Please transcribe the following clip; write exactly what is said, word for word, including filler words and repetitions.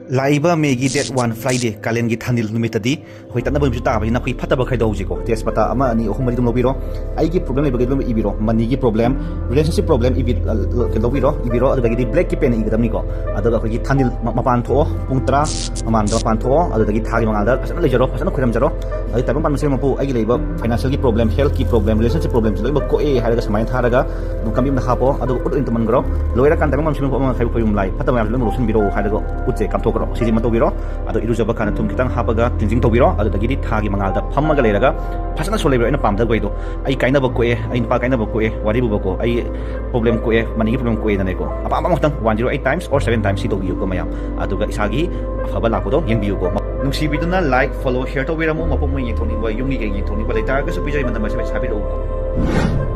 ꯂꯥꯛꯏꯕ ꯃꯦꯒꯤ date one, Friday, ꯀꯥꯂꯦꯟꯒꯤ ꯊꯥꯅꯤꯜ ꯅꯨꯃꯤꯠꯇꯗꯤ ꯑꯩꯈꯣꯏ ꯇꯠꯅꯕ ꯅꯨꯃꯤꯠꯁꯨ ꯇꯥꯕꯅꯤꯅ ꯑꯩꯈꯣꯏ ꯐꯠꯇꯕ ꯈꯥꯏꯗꯣꯛꯍꯧꯁꯤꯀꯣ꯫ ꯇꯦꯖꯄꯇꯥ ꯑꯃ, ꯑꯅꯤ, ꯑꯍꯨꯝ, ꯃꯔꯤꯗꯨꯝ ꯂꯧꯕꯤꯔꯣ꯫ ꯑꯩꯒꯤ ꯄ꯭ꯔꯣꯕ꯭ꯂꯦꯝ ꯂꯩꯕꯒꯤ ꯑꯗꯨꯝ ꯏꯕꯤꯔꯣ꯫ ꯃꯅꯤꯒꯤ ꯄ꯭ꯔꯣꯕ꯭ꯂꯦꯝ, ꯔꯤꯂꯦꯁꯟꯁꯤꯞ ꯄ꯭ꯔꯣꯕ꯭ꯂꯦꯝ ꯏꯕꯤ-, ꯂ-, ꯂ-, ꯂꯧꯕꯤꯔꯣ, ꯏꯕꯤꯔꯣ꯫ ꯑꯗꯨꯗꯒꯤꯗꯤ ꯕ꯭ꯂꯦꯛꯀꯤ ꯄꯦꯟꯅ ꯏꯒꯗꯕꯅꯤꯀꯣ꯫ ꯑꯗꯨꯒ ꯑꯩꯈꯣꯏꯒꯤ ꯊꯥꯅꯤꯜ ꯃ-, ꯃꯄꯥꯟ ꯊꯣꯛꯑꯣ, ꯄꯨꯡ ꯇꯔꯥ ꯃꯃꯥꯡꯗ ꯃꯄꯥꯟ ꯊꯣꯛꯑꯣ꯫ ꯑꯗꯨꯗꯒꯤ ꯊꯥꯒꯤ ꯃꯉꯥꯜꯗ ꯐꯖꯅ ꯂꯩꯖꯔꯣ, ꯐꯖꯅ ꯈꯣꯏꯔꯝꯖꯔꯣ꯫ ꯑꯗꯨ ꯇꯥꯏꯕꯪ ꯄꯥꯟꯕ ꯁꯦꯝꯕ ꯃꯄꯨ, ꯑꯩꯒꯤ ꯂꯩꯕ ꯐꯥꯏꯅꯥꯟꯁꯤꯌꯦꯜꯒꯤ ꯄ꯭ꯔꯣꯕ꯭ꯂꯦꯝ, ꯍꯦꯜꯊꯀꯤ ꯄ꯭ꯔꯣꯕ꯭ꯂꯦꯝ, ꯔꯤꯂꯦꯁꯟꯁꯤꯞ ꯄ꯭ꯔꯣꯕ꯭ꯂꯦꯝꯁꯦ ꯂꯣꯏꯅꯃꯛ ꯀꯣꯛꯑꯦ ꯍꯥꯏꯔꯒ ꯁꯨꯃꯥꯏꯅ ꯊꯥꯔꯒ ꯑꯗꯨꯝ ꯀꯝꯕꯤ ꯑꯃꯗ ꯍꯥꯞꯄꯣ꯫ ꯑꯗꯨꯒ ꯎꯠ ꯑꯣꯏꯅ ꯇꯝꯍꯟꯈ꯭ꯔꯣ꯫ ꯂꯣꯏꯔꯀꯥꯟꯗ ꯇꯥꯏꯕꯪ ꯄꯥꯟꯕ ꯁꯦꯝꯕ ꯃꯄꯨ ꯑꯃ ꯍꯥꯏꯕ ꯈꯣꯏꯕꯨꯝ ꯂꯥꯏ ꯐꯠꯇꯕ ꯃꯌꯥꯝꯁꯦ ꯂꯣꯏꯅꯃꯛ ꯂꯧꯁꯤꯟꯕꯤꯔꯣ ꯍꯥꯏꯔꯒ ꯎꯠꯁꯦ ꯀꯥꯝꯊꯣꯛꯈ꯭ꯔꯣ꯫ ꯁꯤꯁꯤꯃ ꯇꯧꯕꯤꯔꯣ꯫ ꯑꯗꯣ ꯏꯔꯨꯖꯕ ꯀꯥꯟꯗ ꯊꯨꯝ ꯈꯤꯇꯪ ꯍꯥꯞꯄꯒ ꯀ꯭ꯂꯤꯟꯖꯤꯡ ꯇꯧꯕꯤꯔꯣ꯫ ꯑꯗꯨꯗꯒꯤꯗꯤ ꯊꯥꯒꯤ ꯃꯉꯥꯜꯗ ꯐꯝꯃꯒ ꯂꯩꯔꯒ ꯐꯖꯅ ꯁꯣꯜ ꯂꯩꯕꯤꯔꯣ꯫ ꯑꯩꯅ ꯄꯥꯝꯗꯕ ꯋꯥꯔꯤꯗꯣ, ꯑꯩ ꯀꯥꯏꯅꯕ ꯀꯣꯛꯑꯦ, ꯑꯩ ꯅꯨꯄꯥ ꯀꯥꯏꯅꯕ ꯀꯣꯛꯑꯦ, ꯋꯥꯔꯤꯕꯨꯕꯀꯣ, ꯑꯩ ꯄ꯭ꯔꯣꯕ꯭ꯂꯦꯝ ꯀꯣꯛꯑꯦ, ꯃꯅꯤꯒꯤ ꯄ꯭ꯔꯣꯕ꯭ꯂꯦꯝ ꯀꯣꯛꯑꯦꯗꯅꯦꯀꯣ꯫ ꯑꯄꯥꯝꯕ ꯑꯃꯈꯛꯇꯪ one zero eight times or seven times ꯁꯤ ꯇꯧꯕꯤꯌꯨꯀꯣ ꯃꯌꯥꯝ꯫ ꯑꯗꯨꯒ ꯏꯁꯥꯒꯤ ꯑꯐꯕ ꯂꯥꯛꯄꯗꯣ ꯌꯦꯡꯕꯤꯌꯨꯀꯣ꯫ ꯅꯨꯡꯁꯤꯕꯤꯗꯨꯅ like, follow, share ꯇꯧꯕꯤꯔꯝꯃꯨ꯫ ꯃꯄꯨꯡ ꯃꯔꯩ ꯌꯦꯡꯊꯣꯛꯅꯤꯡꯕ, ꯌꯨꯝꯒꯤ ꯀꯩ ꯌꯦꯡꯊꯣꯛꯅꯤꯡꯕ ꯂꯩꯇꯥꯔꯒꯁꯨ ꯄꯤꯖꯔꯤ ꯃꯇꯝ ꯑꯁꯤꯗ ꯄꯩꯁꯥ ꯄꯤꯔꯛꯎꯀꯣ꯫